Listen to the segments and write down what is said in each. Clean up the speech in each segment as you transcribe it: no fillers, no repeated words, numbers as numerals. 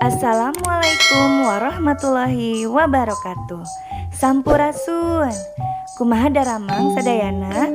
Assalamualaikum warahmatullahi wabarakatuh. Sampurasun. Kumaha daramang sadayana?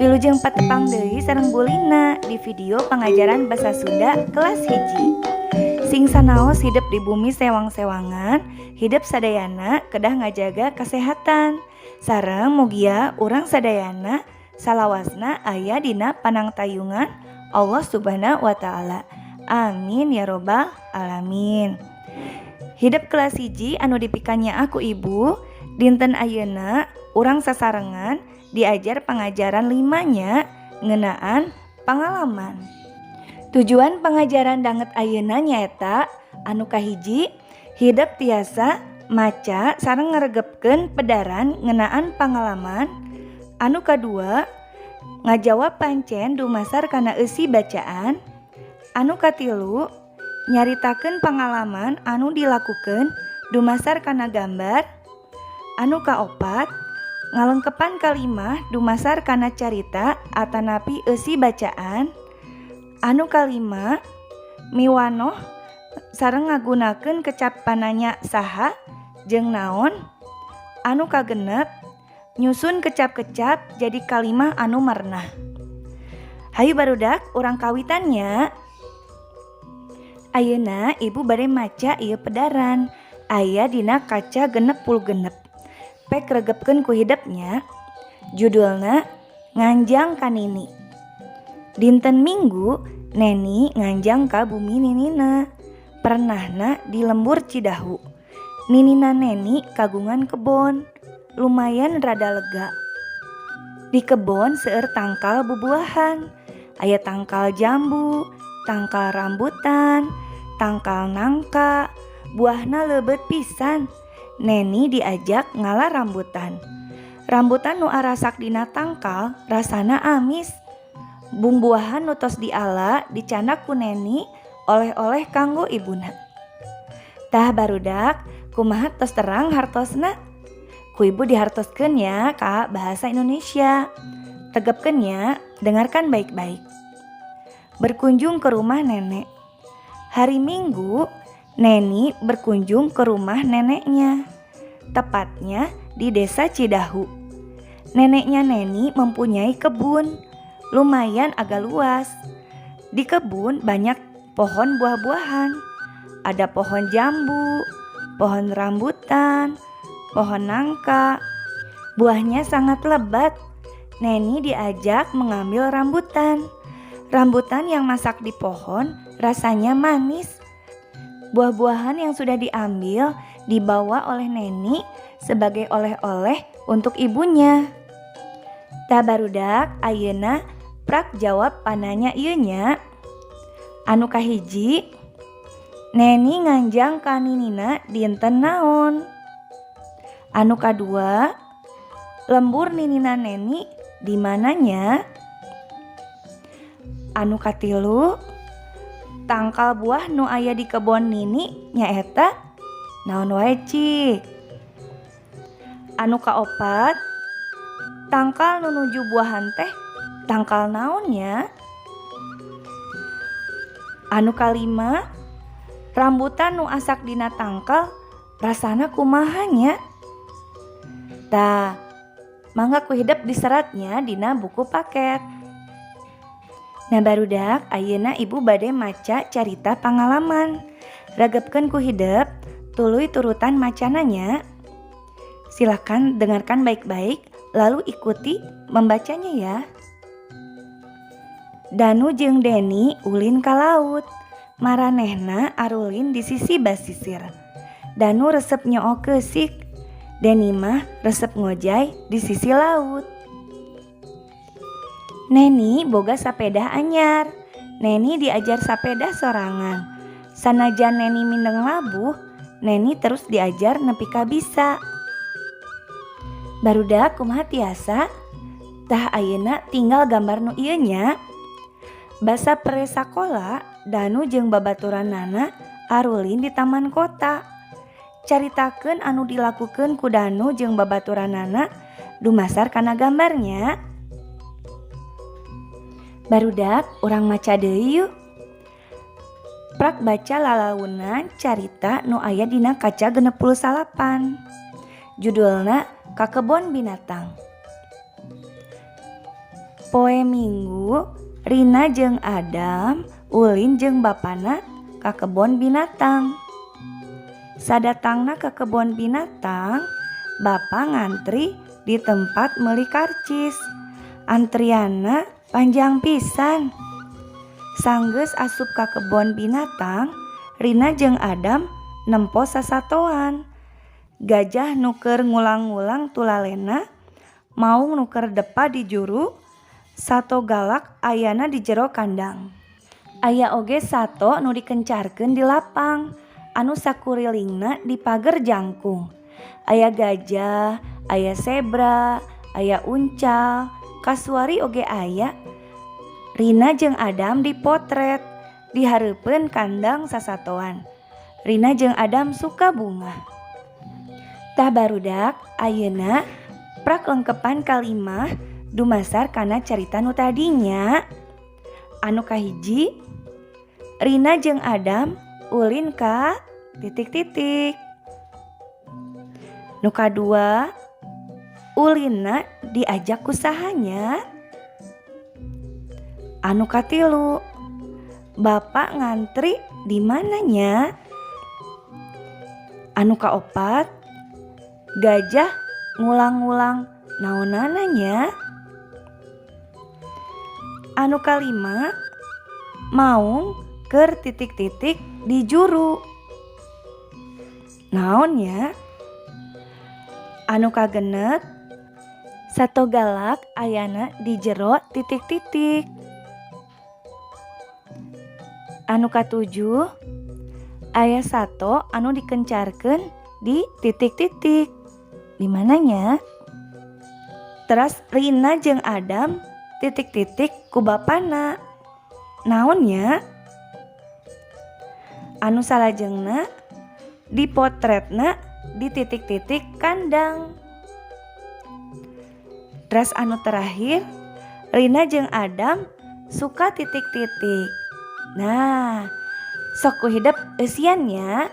Wilujeng patepang deui sareng Bu Lina di video pangajaran Basa Sunda kelas 1. Sing sanaos hidep di bumi sewang-sewangan, hidep sadayana kedah ngajaga kesehatan. Sareng mugia urang sadayana salawasna aya dina panangtayungan Allah Subhanahu wa Ta'ala. Amin ya robbal alamin. Hidep kelas 1 anu dipikanyaah ku ibu, dinten ayeuna urang sasarengan diajar pangajaran 5 nya, ngeunaan pangalaman. Tujuan pangajaran danget ayeuna nyaeta anu kahiji, hidep tiasa maca sareng ngaregepkeun pedaran ngeunaan pangalaman. Anu kadua, ngajawab pancen dumasar kana eusi bacaan. Anu katilu, nyaritakeun pangalaman anu dilakukeun dumasar kana gambar. Anu kaopat, ngalengkepan kalimah dumasar kana carita atanapi eusi bacaan. Anu kalima, miwanoh sareng ngagunakeun kecap pananya saha jeung naon. Anu kagenep, nyusun kecap-kecap jadi kalimah anu merenah. Hayu barudak, urang kawitan nya. Ayeuna ibu bade maca ieu pedaran aya dina kaca 66. Pek regepkeun ku hidep nya. Judulna Nganjang ka Nini. Dinten Minggu, Neni nganjang ka bumi ninina. Pernahna di lembur Cidahu. Ninina Neni kagungan kebon. Lumayan rada lega. Di kebon seueur tangkal bubuahan. Aya tangkal jambu, tangkal rambutan, tangkal nangka. Buahna leubet pisan. Neni diajak ngala rambutan. Rambutan nu arasak dina tangkal rasana amis. Bungbuahan nu tos diala dicandak ku Neni oleh-oleh kanggo ibuna. Tah barudak, kumaha, tos terang hartosna? Ku ibu dihartoskeun ya ka bahasa Indonesia. Regepkeun ya, dengarkan baik-baik. Berkunjung ke rumah nenek. Hari Minggu, Neni berkunjung ke rumah neneknya. Tepatnya di desa Cidahu. Neneknya Neni mempunyai kebun, lumayan agak luas. Di kebun banyak pohon buah-buahan. Ada pohon jambu, pohon rambutan, pohon nangka. Buahnya sangat lebat. Neni diajak mengambil rambutan. Rambutan yang masak di pohon rasanya manis. Buah-buahan yang sudah diambil dibawa oleh Neni sebagai oleh-oleh untuk ibunya. Tah barudak, ayeuna prak jawab pananya ieu nya. Anu kahiji, Neni nganjang ka ninina dinten naon? Anu kadua, lembur ninina Neni di mananya? Anu katilu, tangkal buah nu aya di kebon nini nyaeta naon wae, cik? Anu kaopat, tangkal nu nuju buahan teh tangkal naon nya? Anu kalima, rambutan nu asak dina tangkal rasana kumaha nya? Tah, mangga ku hidep diserat nya dina buku paket. Nah barudak, ayeuna ibu bade maca carita pangalaman. Regepkeun ku hidep, tuluy turutan macana nya. Silakan dengarkan baik-baik, lalu ikuti membacanya ya. Danu jeung Deni ulin ka laut. Maranehna arulin di sisi basisir. Danu resep nyook keusik. Deni mah resep ngojay di sisi laut. Neni boga sapeda anyar. Neni diajar sapeda sorangan. Sanajan Neni mindeng labuh, Neni terus diajar nepi ka bisa. Barudak, kumaha, tiasa? Tah, ayeuna tinggal gambar nu ieu nya. Basa pere sakola, Danu jeung babaturanana arulin di taman kota. Caritakeun anu dilakukeun ku Danu jeung babaturanana dumasar kana gambar nya. Barudak, urang maca deui yuk. Prak baca lalaunan carita nu aya dina kaca 69. Judulna Ka Kebon Binatang. Poe Minggu, Rina jeung Adam ulin jeung bapana ka kebon binatang. Sadatangna ka kebon binatang, bapa ngantri di tempat meuli karcis. Antrianna panjang pisan. Sanggeus asup ka kebon binatang, Rina jeung Adam nempo sasatoan. Gajah nu keur ngulang-ngulang tulalena, maung nu keur depa di juru, sato galak ayana di jero kandang. Aya oge sato nu dikencarkeun di lapang, anu sakurilingna dipager jangkung. Aya gajah, aya zebra, aya uncal, kasuari oge aya. Rina jeung Adam dipotret di hareupeun kandang sasatoan. Rina jeung Adam suka bungah. Tah barudak, ayeuna prak lengkepan kalimah dumasar kana carita nu tadi nya. Anu kahiji, Rina jeung Adam ulin ka titik-titik. Nu kadua, ulinna diajak ku saha nya? Anu katilu, bapak ngantri di mana nya? Anu kaopat, gajah ngulang-ngulang naonana nya? Anu kalima, maung keur titik-titik di juru. Naon nya? Anu kagenep, sato galak ayana di jero titik-titik. Anu katujuh, aya sato anu dikencarkeun di titik-titik. Di mana nya? Teras Rina jeung Adam titik-titik ku bapana. Naon nya? Anu salajengna dipotretna di titik-titik kandang. Teras anu terakhir, Rina jeung Adam suka titik-titik. Nah, sok ku hidep eusian nya.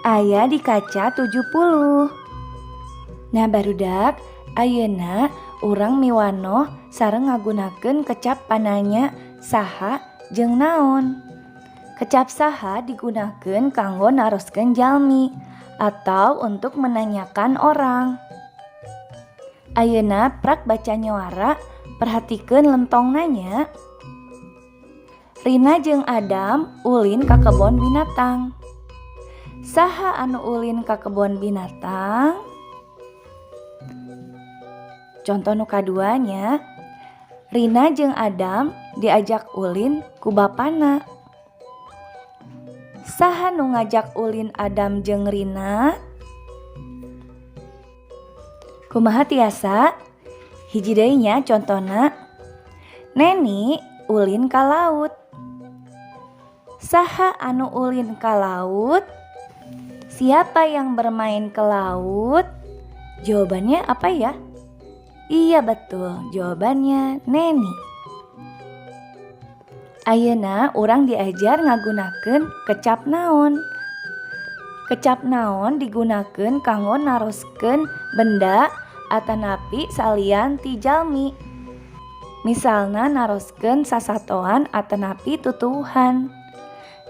Aya di kaca 70. Nah barudak, ayeuna urang miwanoh sareng ngagunakeun kecap pananya saha jeung naon. Kecap saha digunakeun kanggo naroskeun jalmi atau untuk menanyakan orang. Ayeuna prak baca nyuara, perhatikeun lentongna nya. Rina jeung Adam ulin ka kebon binatang. Saha anu ulin ka kebon binatang? Contoh nu kadua nya, Rina jeung Adam diajak ulin ku bapana. Saha nu ngajak ulin Adam jeung Rina? Kumaha tiasa? Hiji deui nya contona. Neni ulin ka laut. Saha anu ulin ka laut? Siapa yang bermain ke laut? Jawabannya apa ya? Iya betul, jawabannya Neni. Ayeuna urang diajar ngagunakeun kecap naon. Kecap naon digunakeun kanggo naroskeun benda atanapi salian ti jalmi. Misalna naroskeun sasatoan atanapi tutuwuhan,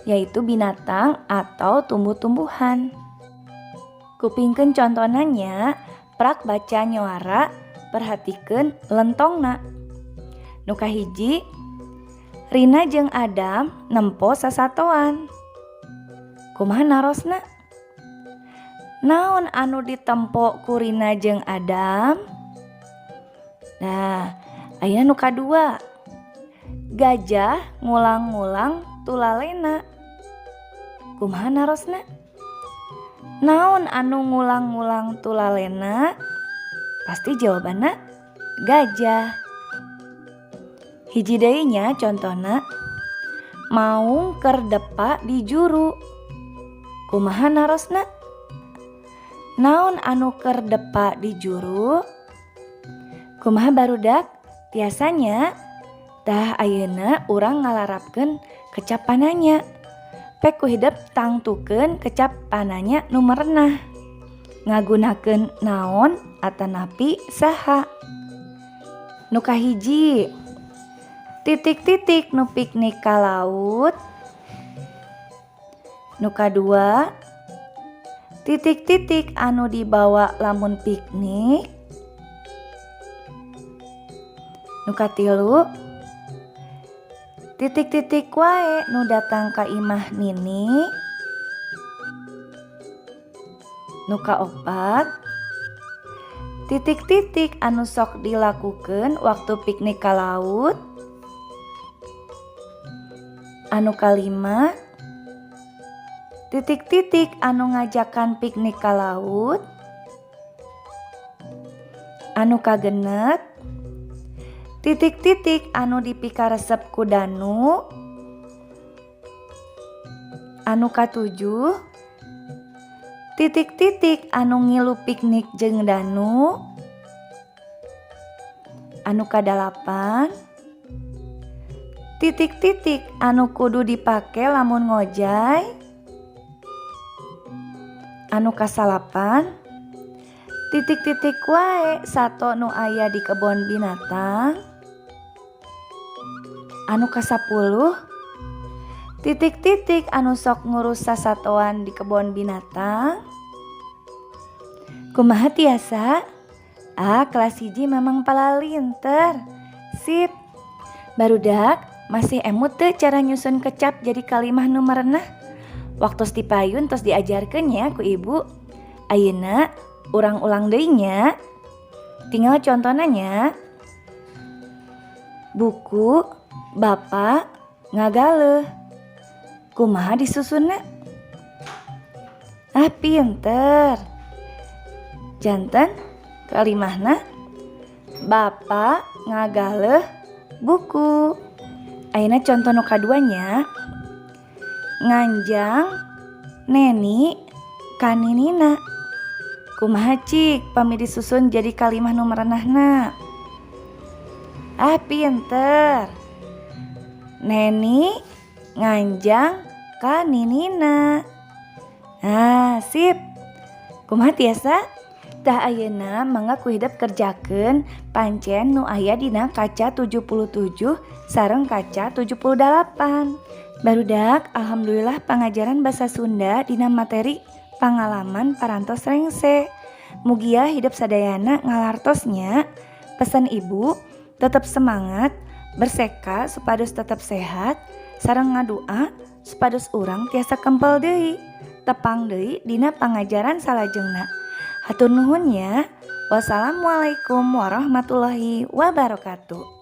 yaitu binatang atau tumbuh-tumbuhan. Kupingkeun contona nya, prak baca nyuara, perhatikeun lentongna. Nu kahiji, Rina jeung Adam nempo sasatoan. Kumaha narosna? Naon anu ditempo ku Rina jeung Adam? Nah, ayeuna nu kadua. Gajah ngulang-ngulang tulalena. Kumaha narosna? Naon anu ngulang-ngulang tulalena? Pasti jawabanna gajah. Hiji deui nya contona, maung keur depa di juru. Kumaha narosna? Naon anu keur depa di juru? Kumaha barudak? Tiasa nya? Tah, ayeuna urang ngalarapkeun kecap pananya. Pek ku hidep tangtukeun kecap pananya nu merenah. Ngagunakeun naon atanapi saha. Nu kahiji, titik-titik nu piknik ka laut. Nu kadua, titik-titik anu dibawa lamun piknik. Nu katilu, titik-titik wae nu datang ka imah Nini. Nu kaopat, titik-titik anu sok dilakukeun waktu piknik ka laut. Anu kalima, titik-titik anu ngajakan piknik ka laut. Anu kagenep, titik-titik anu dipikaresep ku Danu. Anu katujuh, titik-titik anu ngilu piknik jeung Danu. Anu kadalapan, titik-titik anu kudu dipake lamun ngojay. Anu kasalapan, titik-titik wae sato nu aya di kebon binatang. Anu kasapuluh, titik-titik anu sok ngurus sasatoan di kebon binatang. Kumaha, tiasa? Ah, kelas 1 memang palalinter. Sip. Barudak, masih emut teu cara nyusun kecap jadi kalimah nu merenah? Waktu di payun tos diajarkeun ya ku ibu. Ayeuna urang ulang deui nya. Tinggal contohna nya. Buku, bapak, ngagaleuh. Kumaha disusunna? Ah, pinter. Janten kalimahna bapak ngagaleuh buku. Ayeuna contoh nu kaduanya. Nganjang Neni ka Ninina. Kumaha cik pami disusun jadi kalimah nu merenahna? Ah, pinter. Neni nganjang ka Ninina. Ah, sip. Kumaha, tiasa? Tah, ayeuna mangga ku hidep kerjakeun pancen nu aya dina kaca 77 sareng kaca 78. Barudak, alhamdulillah pangajaran basa Sunda dina materi pangalaman parantos rengse. Mugia hidep sadayana ngalartos nya. Pesan ibu, tetap semangat, berseka supados tetap sehat, sareng ngadua supados urang tiasa kempel deui. Tepang deui dina pangajaran salajengna. Hatur nuhun ya. Wassalamualaikum warahmatullahi wabarakatuh.